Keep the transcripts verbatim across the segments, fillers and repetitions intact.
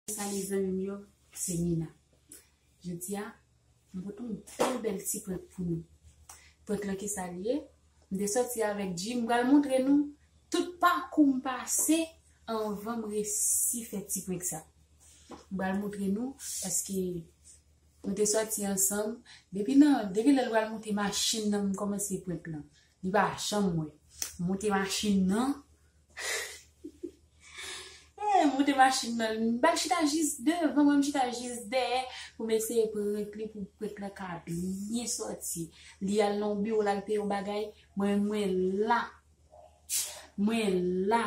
Salut zanmi m yo, se Nina. Jodi a, m pote yon bèl bèl ti prank pou nou. Prank lan ki sa l ye? M te sòti avèk G, m pral montre nou tout pakou m pase anvan m resi fè ti prank sa. M pral montre nou paske nou te sòti ansanm. Depi nan, depi lè l pral monte machin nan, m kòmanse prank lan. Li pa janm wè. M monte machin nan. Eh, monte machin nan, m pa chita jis devan, mwen m chita jis dèyè pou m eseye prank li, pou prank lan ka byen sòti. Li al nan yon biwo, l al peye yon bagay, mwen, mwen la. Mwen la.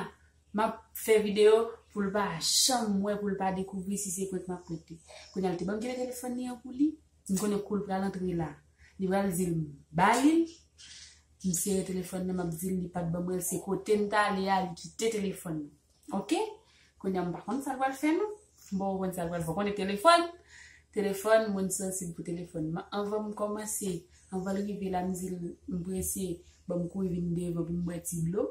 M ap fè videyo pou l pa janm wè, pou l pa dekouvri si se prank m ap prank li. Kounye a, l te ban m kite telefòn li an pou li. M konnen kou l pral antre la. Li pral di l m ba li l. M sere telefòn nan, m ap di l li pa t ban mwen l, se kote m t ale a, li kite telefòn nan. Oke? Kounye a, m pa konn sa l pral fè non. M poko konn sa l pral fè. Ou konnen telefòn? Telefòn, moun sansib pou telefòn. Men anvan m kòmanse, anvan l rive la, m di l m prese, ban m kouri vin devan pou m bwè ti dlo.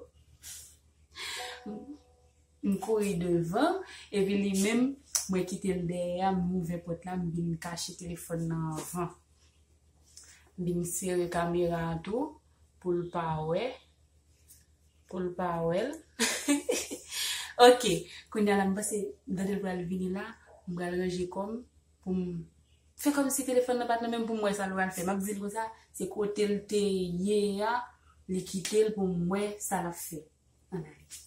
M kouri devan, epi li menm, mwen kite l dèyè a, m ouvè pòt la, m vin kache telefòn nan anvan. M vin sere kamera a tou, pou l pa wè, pou l pa wè l. Oke, kounye a la, m panse, m tande l pral vini la, m pral ranje kò m, pou m fè kòmsi telefòn nan pa t nan men m pou m wè sa l pral fè. M ap di l konsa, se kote l te ye a, li kite l pou m wè sa l ap fè. Ann ale.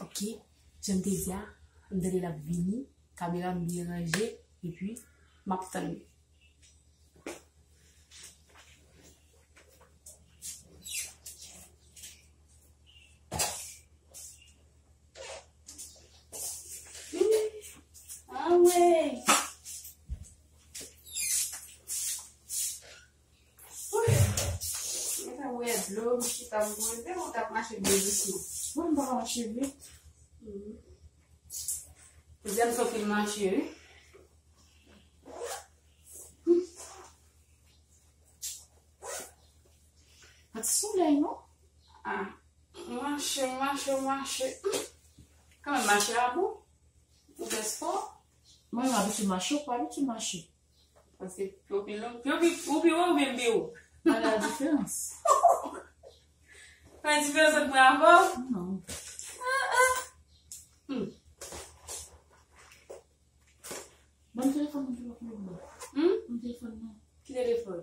Ok, jan m te di a, m tande l ap vini, kamera m byen ranje, epi m ap tann li. Dlo, m chita, m bwè dlo, ou t ap mache byen dousman. Mwen, m pa ka mache vit. Zen Sophie mache, wi. Pa ti solèy, non? Ah, mache, mache, mache. Kanmenm, mache a bon. Ou fè spò. Mwen, m abitye mache, ou pa abitye mache. Paske pye w pi long, pye w pi, ou pi wo oubyen m pi wo? Gade la diferans. Pa gen diferans ant mwen avè w? Non. Ah, ah. Hmm. Ban m telefòn nan ki okipe m nan. Hmm? Ban m telefòn nan. Ki telefòn?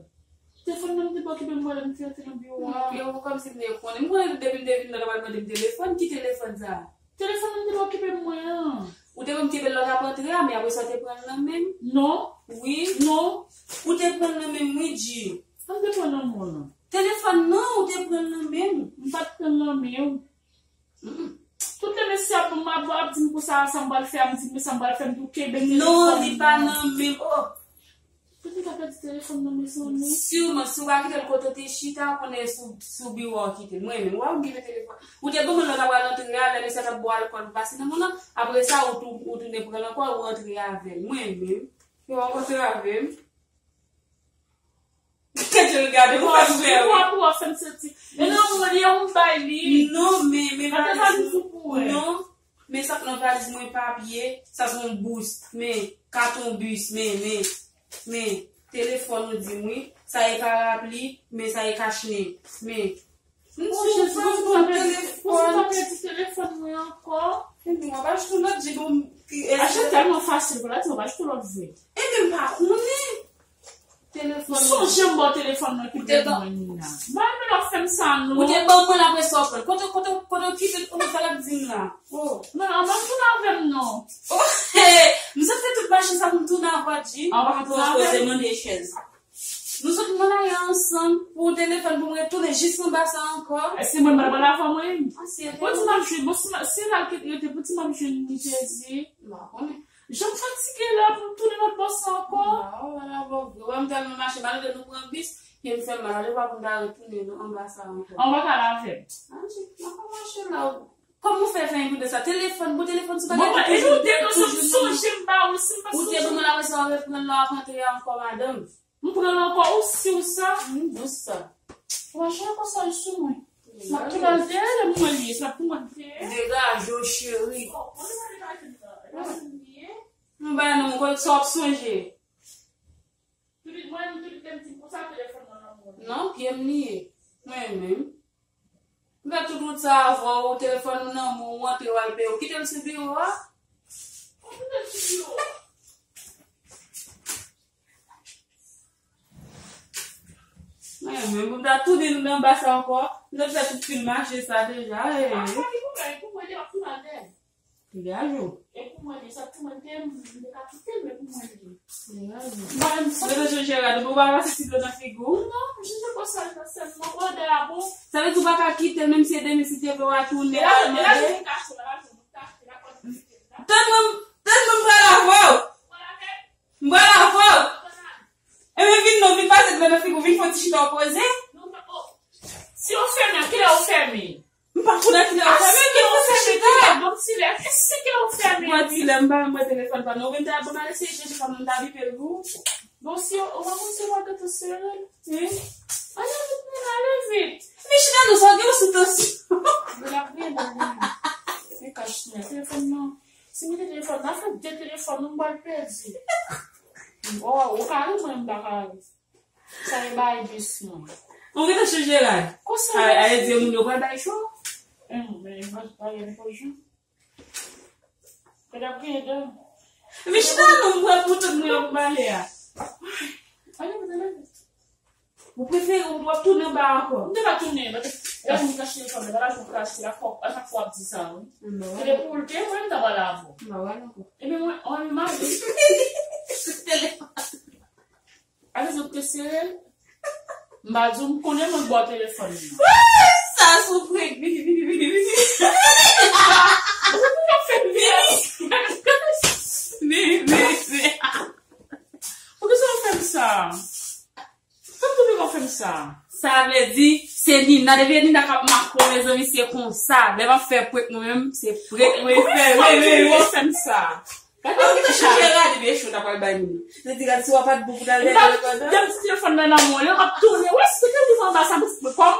Telefòn nan m te ba okipe m, m wè lè m te antre nan biwo a. Hmm, yo, kòmsi m te konnen. M konnen depi m te vin la, w ap mande m telefòn. Ki telefòn sa? Telefòn nan m te ba okipe m mwen an. Ou te ban m okipe l lè w t ap antre a, men apre sa w te pran l nan men m? Non. Wi. Non. Ou te pran l nan men m, wi, Dji. Sa m te pran nan men w lan? Telefòn nan, ou te pran l nan men m. M pa t pran l nan men w. Mm-mm. Tout lè mesye ap ban m ap di m konsa, sa m pral fè, ap di m sa m pral fè, m tou kenbe telefòn nan. Non, li pa nan men m. Oh. Poutèt m ta pèdi telefòn nan, mezanmi. Siman, si w pa kite l kote w te chita, konnen sou, sou biwo a w kite l. Mwen menm, w ap kite telefòn. Ou te ban mwen lè w t ap pral antre a, lè mesye t ap ba w alkòl, ou pase nan men w lan. Apre sa, ou tou, ou tounen pran l ankò, ou antre avè l. Mwen menm, yo, w ap antre avè m. Kèt yo gade, ou pa vle. Ou ap, ou ap fè m santi. Men non, mwen li yon bay li. Non, men, men valiz ou pou wè. Non, men sa k nan valiz mwen papye, sa se yon bous, men katon bis, men, men, men telefòn ou di m wi, sa e parapli, men sa e kachnen, men. M sou pran telefòn. Ou pa pèdi telefòn mwen ankò? Ebyen, w ap achte yon lòt, di bon. Achte tèlman fasil, pou la di w ap achte yon lòt vre. Ebyen, m pa konnen. Telefòn. Ou sonje m ba w telefòn nan ki te ban mwen la. Mwen, men w ap fè m sa, non. Ou te ban mwen l apre sa w pran. Kote, kote, kote w kite l, kote sa l ap di m la? Oh. Non, an ban m tounen avè m, non. Oh, hey, m sot fè tout machin sa pou m tounen avè w, Dji. An, w pa ka tounen avè m. Poze mande chèz. Nou sot nan lari ansanm pou telefòn pou mwen tounen jis anba sa ankò. E se mwen, mwen, mwen lavan mwen. Ah, si e te ou. Pou di m ap jwe, bon, si m, si l al kite rete, pou di m ap jwe ni Jezi. M pa konnen. Jan m fatige la pou m tounen lòt bò sa ankò. Waw, wala, bon, wè m tèlman mache, malgre nou pran bis, pye m fè mal, ale pa pou m ta retounen non, anba sa ankò. An, w pa ka lave m. Ah, m pa mache la. Kòman w fè fè yon kou de sa? Telefòn, bon, telefòn, sou pa gen toujou, toujou sonje m ba ou, si m pa sonje. Ou te ban mwen l apre sa, w reprann la, w ap antre ankò, madanm. M pran l ankò, ou si w sa? M dous sa. Manje konsa l sou mwen. M ap tounen al dèyè, lè mwen li, sa pou mwen dèyè. Degaje w, cheri. Oh, mwen te pa degaje m nan. E pa sa m li ye. M ba non, mwen konn sa w ap sonje. Tout, mwen, tout lè m di konsa, telefòn nan nan mwen. Non, pye m li ye. Mwen menm. M fè tout wout sa avè w, telefòn ou nan men w, ou antre w al peye, ou kite l sou biwo a. Ou kite l sou biwo a. Mwen menm, pou m ta tounen nou nan ba sa ankò, m ta fè tout fil mache sa deja, e. A, sa ki pou fè, pou mwen, li ap tounen atè. Degaje w. E pou mwen, li, sa pou mwen, te, m te ka kite l, men pou mwen, li. Degaje w. Mwen menm, sa. Mwen te chanje rad, ou pa pase ti dlo nan figi w? Non, m chanje kò sèl nan sèl, mwen pran dè a bon. Sa vle di ou pa ka kite l, menm si e demen, si Dye vle, w a tounen, w a mande. Tann mwen, tann mwen, m pral avè w. M pral avè w. Ebyen, vin non, vin pase dlo nan figi w, vin fè yon ti chita w poze. Si w fèmen, kilè w fèmen? M pa konn a kilè w fèmen, men vin fè chita. Bon, ti lè, e si kilè w fèmen? Bon, ti lè, m pa, mwen telefòn pa non, ou vin ta bon, ale se chèche fanm nan ta bipe l pou ou. Bon, si w, ou pa konn se w a gate sere l. Wi. Ale vit, men ale vit. Men chita non, sa gen yon sou tansyon. Bon, l ap vini, l ap vini. Se kach mwen, telefòn nan. Si m kite telefòn nan, fè de telefòn, nou m pral pèdi. Oh, ou ka ri, mwen m pa ka ri. Sa e bay bis mwen. Ou gentan chanje la? Konsa. Ay, ay, di moun yo pral bay cho. Hum, men mwen pa gen pòz jan. Kòd ap gen dan. Men chita non, m pran pou tout moun yo pou m ale a. Ale, ale. Ou prefere ou w ap tounen anba ankò? M te ka tounen, men te, lè moun kache telefòn nan, pa la pou kache, la fò, a chak fwa w ap di sa, wi. Non. Se de pou l te, mwen, m ta pral avè w. Non, wè, non. Ebyen, mwen, on mari. Sou telefòn. Alè, zòt te sere l. M pa di w, m konnen mwen ba w telefòn nan. Sa sou prank. Vini, vini, vini, vini. Poukisa w fè m sa? Vini, vini, vini. Poukisa w fè m sa? Sa m tounen Fè m sa. Sa vle di, se Nina. Depi e Nina k ap make w, mezanmi, se konsa. Lè m ap fè prank mwen menm, se prank mwen fè. Wi, wi, wi, wi. Fè m sa. Gade ki chanje rad, ebyen cho ta pral bay moun. Li di, "Gad, si w a pa t bon pou ta leve pandan." Depi ti telefòn nan nan men w, li ap tounen. Wè, si te li anba sa, kòm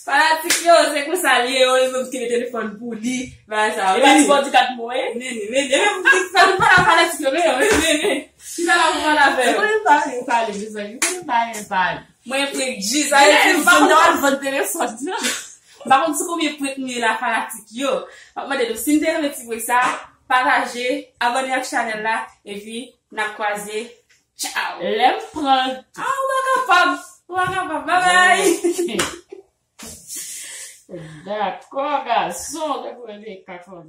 fanatik yo, se konsa li ye, yo, yo ki mete telefòn pou li, bagay sa yo. E pa ti bodyguard mwen, e? Nene, nene, men m di sa, m pa la fanatik yo, men, men, men. Ki sa la pou pale avè yo? Ou konnen m pa renmen pale, mezanmi. Ou konnen m pa renmen pale. Mwen prank G, sa vle di vann, vann telefòn nan. M pa konn sou konbyen prank nou ye la, fanatik yo. M ap mande nou, si n te renmen ti prank sa, pataje, abòne ak chanèl la, epi n ap kwaze. Tchaw! Lè m pran. Ah, ou pa kapab. Ou pa kapab. Bye bye. Dakò, gason, te pran de ka kòm.